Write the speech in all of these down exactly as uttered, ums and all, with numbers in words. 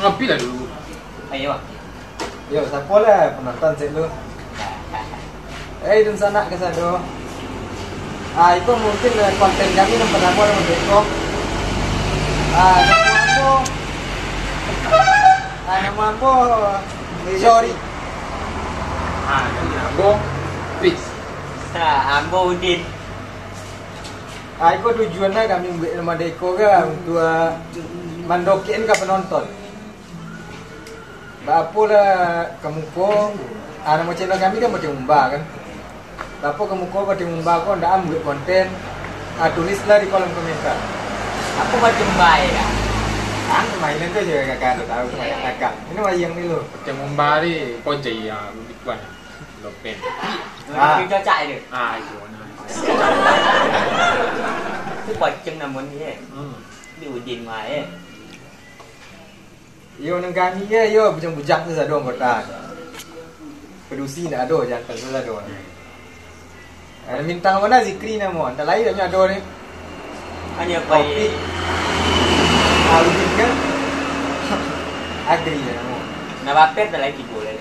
Ngopi lah dulu. Ayo. Yo, sapo lah penonton cek lu? Eh, dunsanak kasado. Ah, iko mungkin, eh, konten kami nan partamo lah, Beko. Ah, namo ambo, ah, namo ambo Zori. Ah, namo ambo Fitz. Ah, ambo Udin. Ah, iko tujuanna kami buek nan model iko kan, untuak, ah, mandokekkan ka penonton. Baapo lah ka muko, ah, namo channel kami kan Bateh Mumba kan. Baapo ka muko Bateh Mumba ko ndak mambuek konten, ah, tulislah di kolom komentar. Apo Bateh Mumba, yo, Kak? Ah, mainan tu je kakak tu tahu, kakak. Ini wayang ni lo. Bateh Mumba ni pojai ya, lebih kuat. Lopen. Ah. Itu cacak itu. Ah, itu, nah. Itu pocong namun ni, eh. Hmm. Di Udin mah, eh. Yo, nan kami, eh, yo, bujang-bujang tu sado anggota. Padusi ndak ado, jantan tu sado. Ada bintang mana Zikri namo? Antah lain nyo ado ni. Hanya Taufik. Aludin kan? Agri ya namo. Nak bapet dah lagi boleh.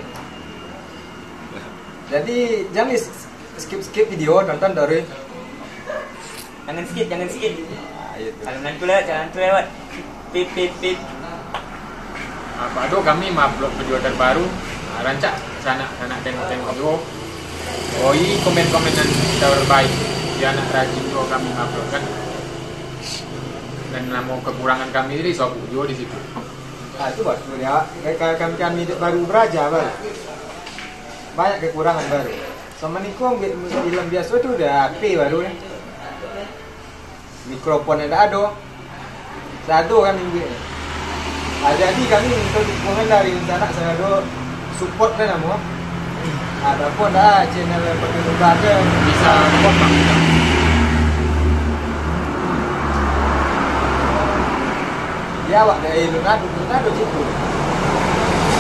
Jadi, jangan skip-skip video, tonton dari. Jangan skip, jangan skip. Ah, iya tu. Kalau nanti lewat, jangan tu lewat. Pip, pip, pip. Ah, pado kami ma-upload video terbaru. Ah, rancak sanak-sanak tengok-tengok juo. Oi, komen-komen nan terbaik. Di anak rajin juo kami ma-upload kan. Dan namo kekurangan kami tadi sobok juo di situ. Ah, tu batua dia. Kami, kami dek baru baraja, baru. Banyak kekurangan baru. Sama ni ko, ambiak film biaso tu udah H P baru ni. Mikrofon yang ndak ado. Sado kami buek ni. Ah, jadi kami minta dukungan dari sanak sado support kan namo. Ah, dapek dah channel Bateh Mumba tu. Bisa support lah. Ya, awak dari Leonardo, Leonardo situ.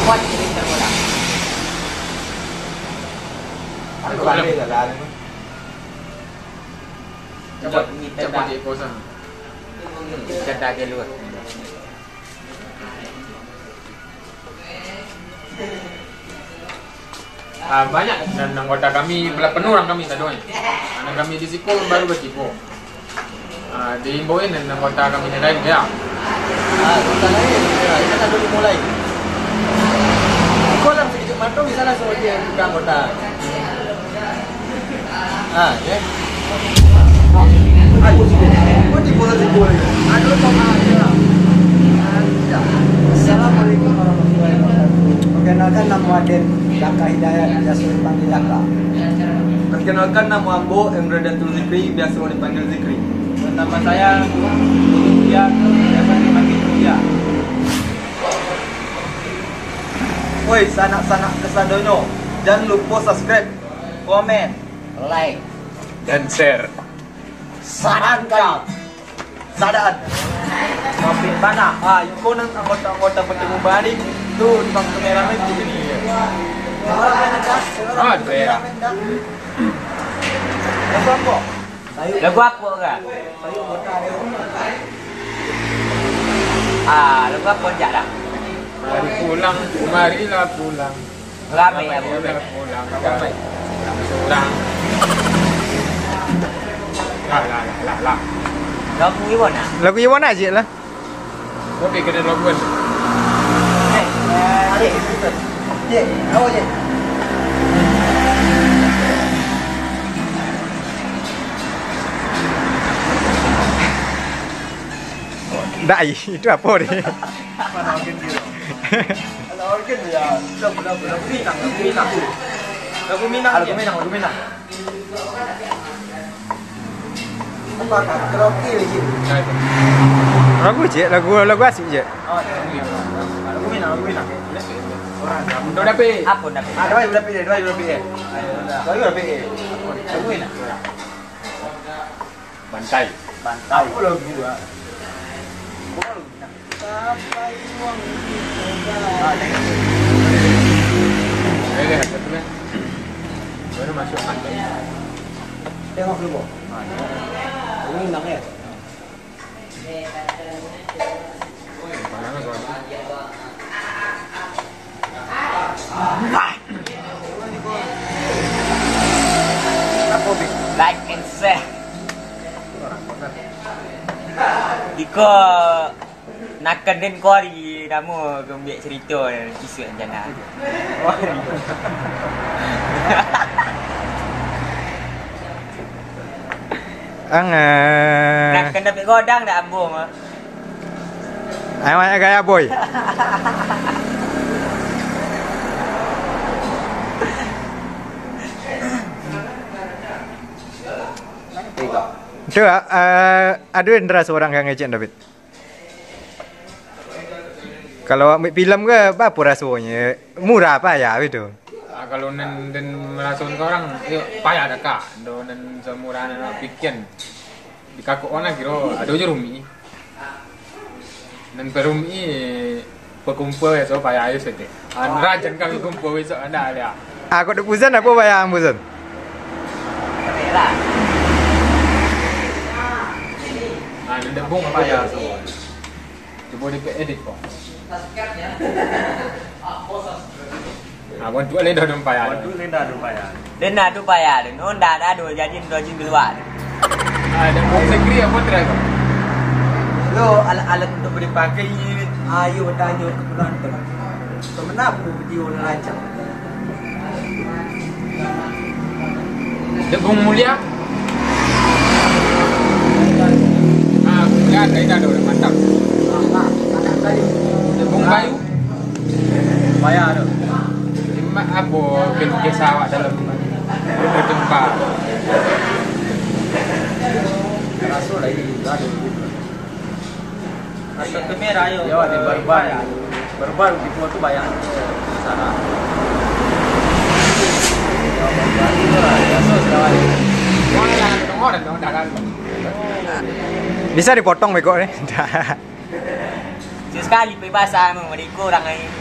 Kuat cerita orang. Aku balik lah, lah. Coba, coba dia kosong. Cerita dia luar. Ah, banyak dan anggota kami, bala penuh urang kami sadonyo. Karena kami di siko baru batibo. Ah, diimbauin dan anggota kami yang lain, ya. Ah, anggota lain, ya, kita ado limo lai. Kau dalam sakejap mato bisa langsung aja buka anggota. Ah, ya. Assalamualaikum warahmatullahi wabarakatuh. Perkenalkan, namo Aden, Daka Hidayat, biaso dipanggil Daka. Perkenalkan, namo ambo Emre Datul Zikri, biaso dipanggil Zikri. Nama saya Mutia, biaso dipanggil Mutia. Woi, sanak-sanak kasadonyo, jan lupo subscribe, komen, like, dan share. Sadangkan. Sadaan. Mampir tanah. Ah, iko nan anggota-anggota Bateh Mumba. Tu, tukang kameramen di sini. Ah, tu ya. Lagu apo? Lagu apo, Kak? Ah, lagu apo, jak dah? Mari pulang, marilah pulang. Rame ya, Bu. Surang. Lah, lah, lah, lah, lah. Lagu Iwan ah? Lagu Iwan aja lah. Tapi kena lagu kan. Eh, eh, Cik. Cik, lagu, Cik. Dai, itu apo ni? Mana organ dia? Kalau organ ya, lagu, lagu, lagu Minang, lagu Minang. Lagu Minang, lagu Minang, lagu Minang. Apa, karaoke lagi? Lagu je, lagu, lagu asik je. Oh, lagu Minang. Lagu Minang, lagu Minang. Orang, orang. Udah dapet. Apa udah dapet? Ah, dah dapet, dah dapet. Dah dapet. Lagu Minang. Bantai. Bantai. Apa lagu ah? Apa lagu Minang? Sampai uang kita. Ah, tengok. Eh, lihat, satu ni. Baru masuk pantai. Tengok dulu, Bo. Ah, tengok. Ini Minang ya? Pandangan soalnya. Like and share. Iko nak kenden kori namo gembek cerita kisah jana. Ang, eh. Nak kenden dapek godang dak ambo mah? Ayo, ayo, gaya, boy. Tu, eh, ado indra surang ka ngecek, David. Kalau awak ambiak film ko, baa rasonyo? Murah payah itu. Ah, kalau nan den marasokan ka urang, iyo, payah dak ka. Ndo nan samurah nan awak pikian. Di kakok urang kiro ado jo rumi. Nan barumi bakumpua biaso payah ayo sajo. An rajan kami kumpua besok anda alia. Aku dek Buzan apo payah Buzan? Ah, nan dek Bung payah. Cubo di edit ko. Ah, bantuak lidah dong payah. Bantuak lidah dong payah. Lidah tu payah tu. Nonda dah ado jajin dojin keluar. Ah, dan buat segeri apa terakhir? Lo alat-alat untuk dipakai ini. Ayo bertanya ke penonton. Sebenarnya video rancak. Dek Bung Mulia. Ah, Bung Mulia, tadi dah ada, mantap. Dek Bung Bayu. Payah tu. Mak apo kisah awak dalam bertempat? Rasul lagi, dah ada. Asa kamera yo. Yo, di barbar. Barbar di foto bayang. Sana. Bisa dipotong beko ni. Sekali pe basah anu, mereka orang lain.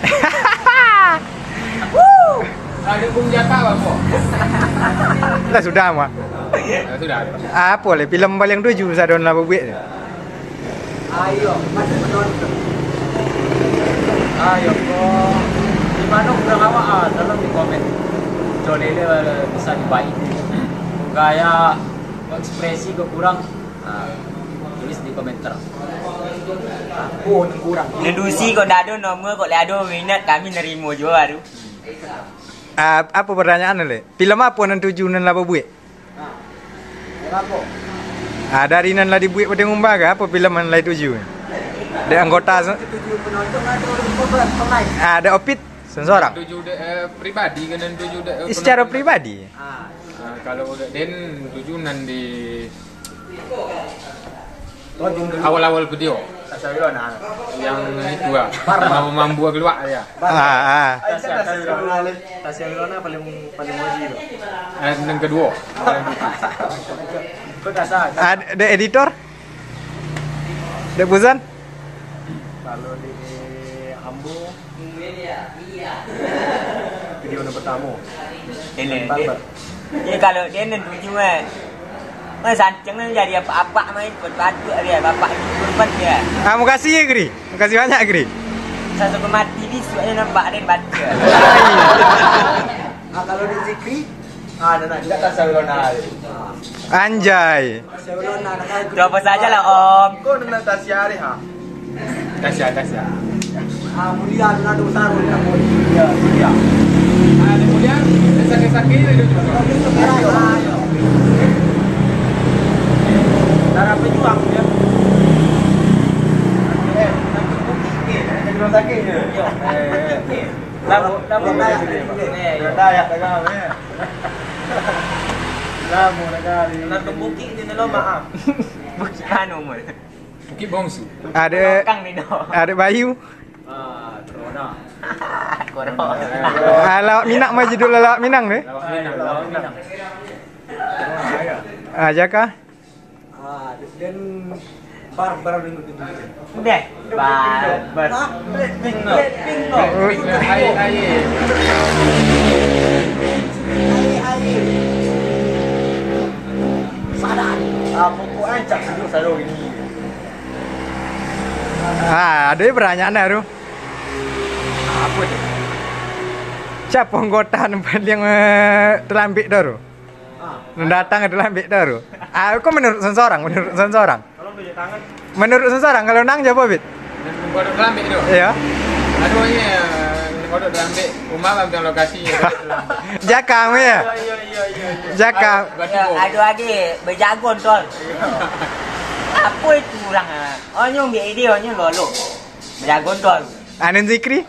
Ada Bung Jaka, Bang, kok? Lah sudah, Mak. Lah sudah. Apo leh, film paling tuju sadon lah babuek tu? Ayo, masih menonton. Ayo, kok. Di mana kurang awak, ah, tolong di komen. Jolele bisa dibaik. Gaya ekspresi kok kurang, ah, tulis di komentar. Apo nan kurang? Deduksi kok dak ado nomor, kok lah ado minat, kami nerimo juo baru. Ah, apo pertanyaan leh? Film apo nan tuju nan lah babuek? Kenapa? Ah, dari nan lah dibuek Padang Umba ka, apo film nan lah dituju? Dek anggota se-, Tuju penonton atau pemain? Ah, dek Opit, sorang-sorang. Tuju dek, eh, pribadi ka nan tuju dek, eh, secara penonton? Pribadi. Ah. Ah, kalau dek den tuju nan di awal-awal video. Tasawirona. Yang itu lah. Mambu keluar ya. Ah, ah. Tasya, Tasya Wirona. Tasya Wirona paling, paling wajib tu. Eh, yang kedua. Kau dah sah. Ah, dek editor? Dek Buzan? Kalau di ambo, video nan pertamo. Ini, Barbar. Ini kalau dia nan tuju, eh. Mah sancang nan jadi apak-apak mah, ikut batuk dia, bapak ikut kurban dia. Ah, makasih ya, Gri. Makasih banyak, Gri. Satu kemati di suaknya nampak dia baca. Ah, kalau di Zikri, ah, dah nak, dah tak sabar, nah. Anjay. Tu apa saja lah, Om. Kau nak Tasya ni, ha? Tasya, Tasya. Ah, mulia, nak dosa, mulia. Ya, mulia. Ah, dia mulia, dia sakit-sakit, dia duduk. Darah pejuang, ya. Eh, sakit, sakit. Ya. Eh, eh. Lamo, lamo. Dah, ya, dah, ya. Lamo dah kali. Nak ke bukit ni, nak lama, ah. Bukit anu, Mul. Bukit Bongsu. Ada, Lokang ni, doh. Ada Bayu. Ah, corona. Corona. Ah, lawak Minang mah judul lawak Minang ni. Lawak Minang, lawak Minang. Ah, Jaka. Ah, dan Barbar dulu tu. Deh, Barbar. Hah? Blackpink, Blackpink, Blackpink, aye, aye. Aye, aye. Sadar. Ah, pokok ancak sejuk selalu ini. Ah, ada pertanyaan baru. Apa tu? Siapo anggota nan paliang, eh, talambek tu? Ah. Nan datang talambek tu? Ah, kok menurut sorang, menurut sorang? Tolong tunjuk tangan. Menurut sorang, kalau Nang, siapo, Bit? Nan kodok talambek tu? Iyo. Aduh, iyo, nan kodok talambek. Rumah bang, lokasi. Jakam, yo? Iyo, iyo, iyo, iyo, iyo. Jakam. Aduh, berarti Ya, bohong. Ado lagi, bajago, Tol. Apo itu urang, ah? Oh, nyo ambiak ide, oh, nyo lolok. Bajago, Tol. Anin Zikri?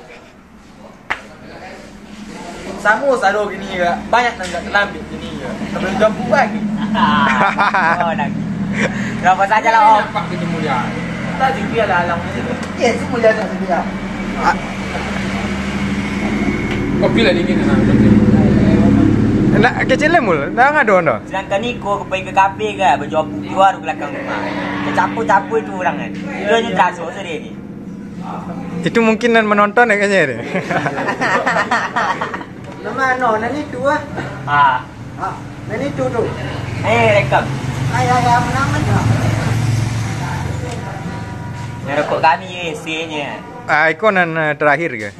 Samo sado kini ga, banyak nan ka talambek kini ga. Sabalun jam bulan. Oh, lagi. Berapa saja lah, Om. Nampak gitu mulia. Tadi dia lah alang ni. Ya, si mulia tak sedia. Kopi lah dingin, nah. Nak kecil lah, Mul. Dah ngado, dah. Sedangkan iko ka pai ka kafe ka, baju apu keluar ka balakang rumah. Campur-campur itu urang kan. Itu nyo taraso sajo ni. Itu mungkin nan manonton agaknyo ni. Nan mano? Nan itu ah. Ah. Ah, nan itu tu. Eh, rekam. Ai, ai, ai, menang, menang. Nan rokok kami, eh, C-nyo. Ah, iko nan, eh, terakhir ke?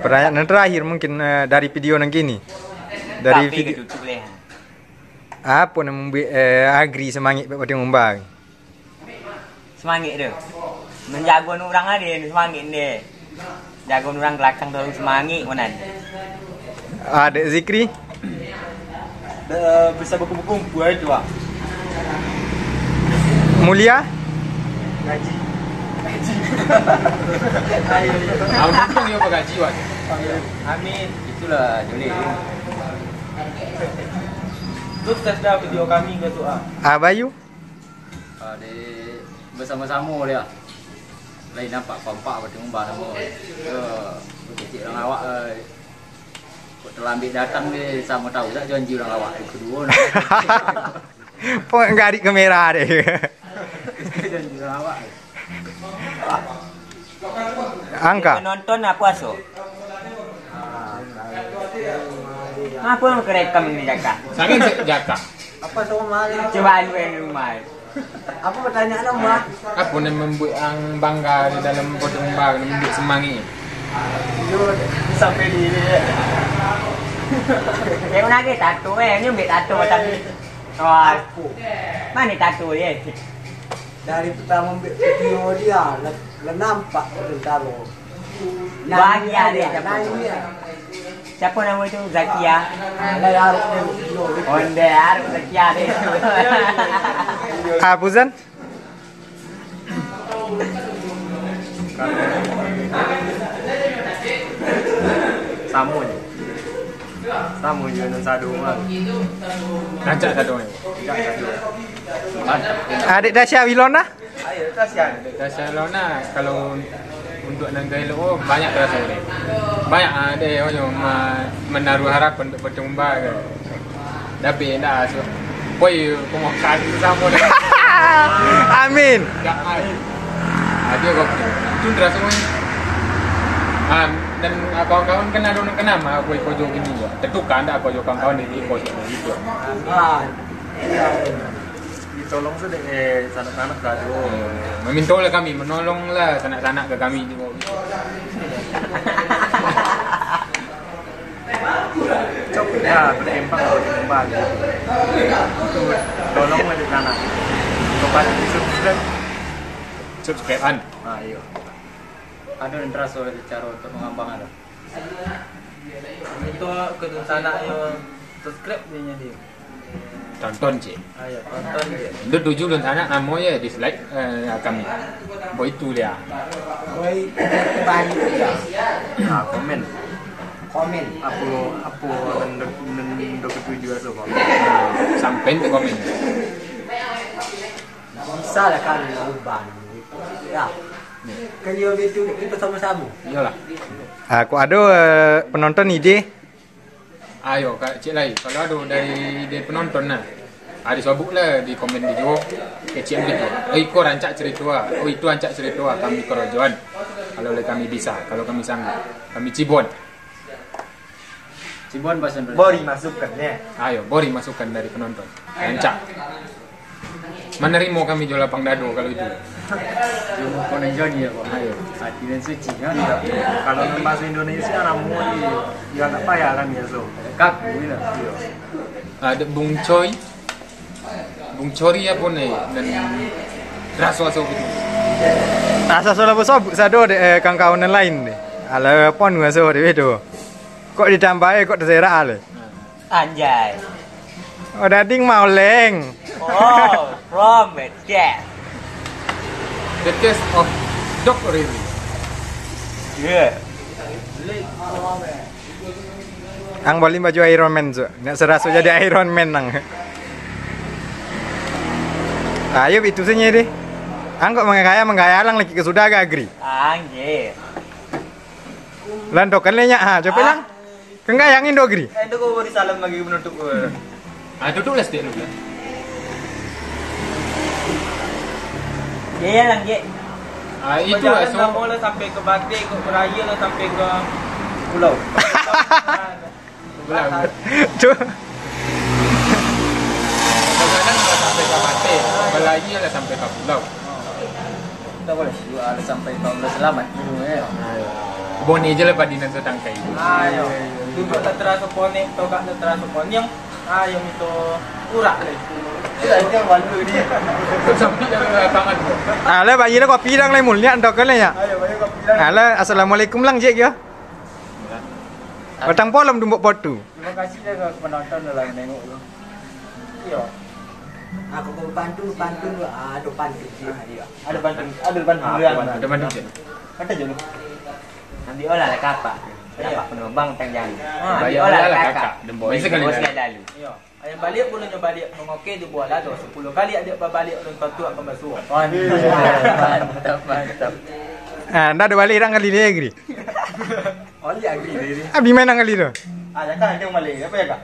Pertanyaan nan terakhir mungkin, eh, dari video nan kini. Dari Tapi video. Tutup leh. Apo nan mambuek, eh, Agri samangik buek batemu Umba? Samangik tu. Manjago urang ade samangik nde. Jago urang galakang tu samangik manan. Adek Zikri? Eh, bisa bakumpul-kumpul aja tu, Wak. Mulia? Gaji. Gaji. Ayo, ayo. Amin, amin. Itulah, Juli. Sukses dah video kami ke tu, ah. Abayu? Ah, di, basamo-samo dia. Lain nampak kompak batemu Umba namo. Yo, kecek urang awak, eh, kok talambek datang deh, samo tahu tak janji urang awak itu duo nah. Pok garik kamera deh. Janji urang awak. Angka. Penonton apo aso? Apo nan ka rekam ini, Jaka? Sagan se-, Jaka. Apa soal? Coba lu yang rumah. Apa pertanyaan, Mbah? Apo nan mambuek ang bangga di dalam batemu Umba, nan mambuek samangik? Yo, sampai di ini, ya. Yang mana lagi tato, eh? Ini ambil tato macam ni. Wah. Apo? Mana tato dia? Dari pertama ambil video dia, lah, lah nampak tentara. Bahagia dia, siapa? Nangis dia. Siapa nama itu? Zakia? Ah, lah, ya, Arab dia, video dia. Onde, Arab Zakia dia. Ah, Puzan? Samo je. Samo je nan sado mah. Rancak sado ni. Rancak sado. Adek Tasya Wilona? Ayo, Tasya. Tasya Wilona, kalau untuk nan ka elok, oh, banyak taraso deh. Banyak, ah, deh, oh, ma-, manaruah harapan untuk batemu Umba ke. Tapi ndak asuh. Boy, kumakan samo deh. Amin. Ya, ai. Ah, dia kok. Itu teraso, boy. Ah, dan, ah, kawan-kawan kan ado nan kanai mah, boy, kojo gini ya. Tentu kan ndak kojo kawan-kawan ini kojo gitu. Ah, iya. Ditolong sudah, eh, sanak-sanak kado. Memintalah kami, menolonglah sanak-sanak ka kami juga. Cok, ya, berkembang, berkembang. Itu tolong aja sana. Coba di-subscribe. Subscribe-an. Ah, iya. Ado nan taraso caro untuk mangambang ado. Itu ke sana yo subscribe dia jadi. Tonton, cik. Ayo, tonton je. Ndak tuju lun sanak, namo ye dislike, eh, kami. Boy itu dia. Boy, banyak dia. Ah, komen. Komen. Apo, apo nan, nan, nan katuju tu, komen. Nah, sampai tu komen. Bisa lah kan, ubah. Ya. Kan dia itu, kita sama-sama. Iyalah. Ah, kok ado, eh, penonton ide? Ayo, ka-, cek lai. Kalau ado dari, dari penonton nah. Ah, disobuk lah di komen di juo. Kecek gitu. Oh, iko rancak cerito ah. Oh, itu rancak cerito ah. Kami korojoan. Kalau lai kami bisa, kalau kami sanggup. Kami cibon. Cibon bahasa Indonesia. Bori masukan, ya. Ayo, bori masukan dari penonton. Rancak. Manarimo kami jo lapang dado kalau itu. Ilmu konon jadi ya, Pak. Ayo, hati nan suci, kan? Kalau nan bahasa Indonesia, namo di, ya, agak payah kan, biaso. Kaku, gitu. Iya. Ada Bung Coy. Bung Cori apo ni? Dan raso-raso gitu. Asa solah basobuk sado dek, eh, kawan-kawan nan lain deh. Alah, pon raso deh tu. Kok ditambahi, kok terserak ale. Anjay. Oh, dading mauleng. Oh, from the chest. The taste of dog really. Yeah. Ang bali baju Iron Man tu. Nak seraso jadi Iron Man nang. Ayo itu saja deh. Ang kok manggaya-manggaya lang lagi ke sudah agak agri. Anjir. Lantokan le nyak, ha, coba Ah. lang. Kengkayang Indo Gri. Eh, itu kau beri salam bagi penutup kau. Ah, duduklah sedikit dulu. Ya, ya, lang, Jek. Ah, itu lah, Berjalan so lama lah sampai ke Batik, kok beraya lah sampai ke Pulau. Pulau. Tu. Berjalan lah sampai ke Batik, berlayar lah sampai ke pulau. Tak boleh, dua lah sampai tahun lah selamat dulu, ya. Boni je lah padi nan satangkai. Ayo, duduk tak terasa ponek, togak tak terasa poniang. Ayo, mito urak leh. Tidak, itu yang malu ni. Sampai dah tangan tu. Alah, bayi lah kopi dang lai muliak, entah kan ya. Ayo, bayi kopi dang. Alah, assalamualaikum lang, Jek, ya. Batang polom dumbuk potu. Terima kasih lah ke penonton lah menengok tu. Iyo. Aku kau pantun, pantun tu, ah, ada pantun sih. Ah, iyo. Ada pantun, ada pantun Ah, dulu, ada ah. pantun. Ada pantun, Cik. Kata je lu. Ambil olah lah kapak. Iyo. Kapak penerbang tang jalan. Ah. Ambil Bayar olah olah lah lah kakak. kakak. Dembo Bisa sekali sekali lalu. Iyo. Ayam baliak bulunyo baliak, mangoke di buah lado, sepuluh kali adiak babaliak, ulun tuak pambasuo. Mantap, mantap, mantap. Ah, ndak ada balik dang kali ni, Gri. Oli agri tadi. Abi main nang kali tu. Ah, jangan dia balik. Apa ya, Kak?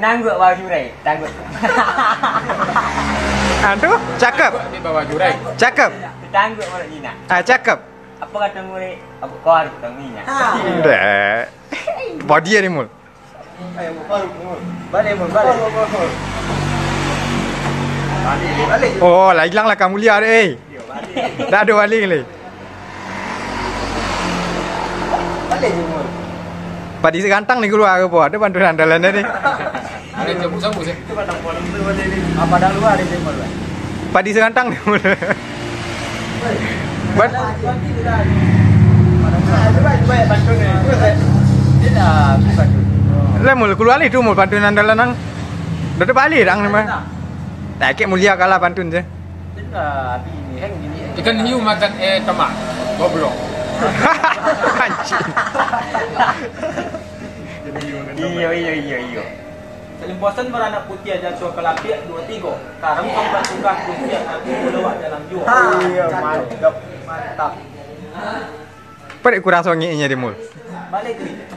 Nangguak bawah jurai, tangguak. Ah, tu cakep. Di bawah jurai. Cakep. Tangguak mulut jinak. Ah, cakep. Apa kata murid? Apa kau harus tanggung jinak? Dek. Body ni mul. Ayo, Mul, Mul. Balik, Mul, balik. Mul, Mul, Mul. Balik, balik. Oh, lah hilang lah kamu lihat, eh. Yo, balik. Dah ada balik ni. Balik je, Mul. Padi segantang ni keluar ke apa? Ada bantuan andalan ni. Ada cabut-cabut je. Itu padang polong tu balik ni. Ah, padang luar dia, Mul. Padi segantang ni, Mul. Ban- Lah, mul keluar ni tu, mul pantun andalan nang. Dah terbalik dang ni mah. Tak kek mulia kalah pantun je. Ikan hiu makan, eh, tomat. Goblok. Anjing. Iyo, iyo, iyo, iyo. Salimposan baranak putiah, jatuah ka lapiak duo tigo. Karang sampan tukah kusiak, aku bulawak dalam juo. Ha, iyo, mantap, mantap. Parik kurang songiknyo di mul. Balik ke.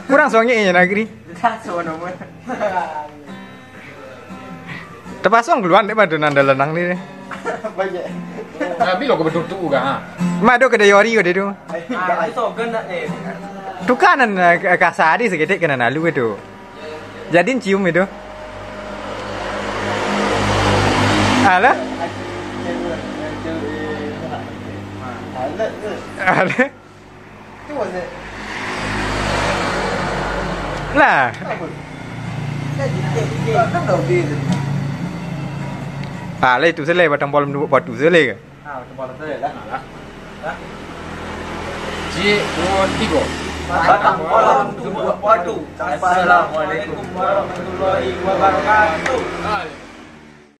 Kurang songiknyo nagri. Raso nomor. Terpasang keluar dek pantun andalan nang ni. Banyak. Nah, bilo kau betutu kan, ha? Mado kedai ori kau dia tu. Ah, itu sogan nak ni. Tukanan, eh, kasar di seketek kena nalu itu. Jadi cium itu. Alah. Alah. Lah. Alah itu selai batang polom duduk patu selai ke? Ah, batang polom tu lah. Alah. Cik, duo, tigo. Batang polom tu buat padu. Assalamualaikum warahmatullahi wabarakatuh.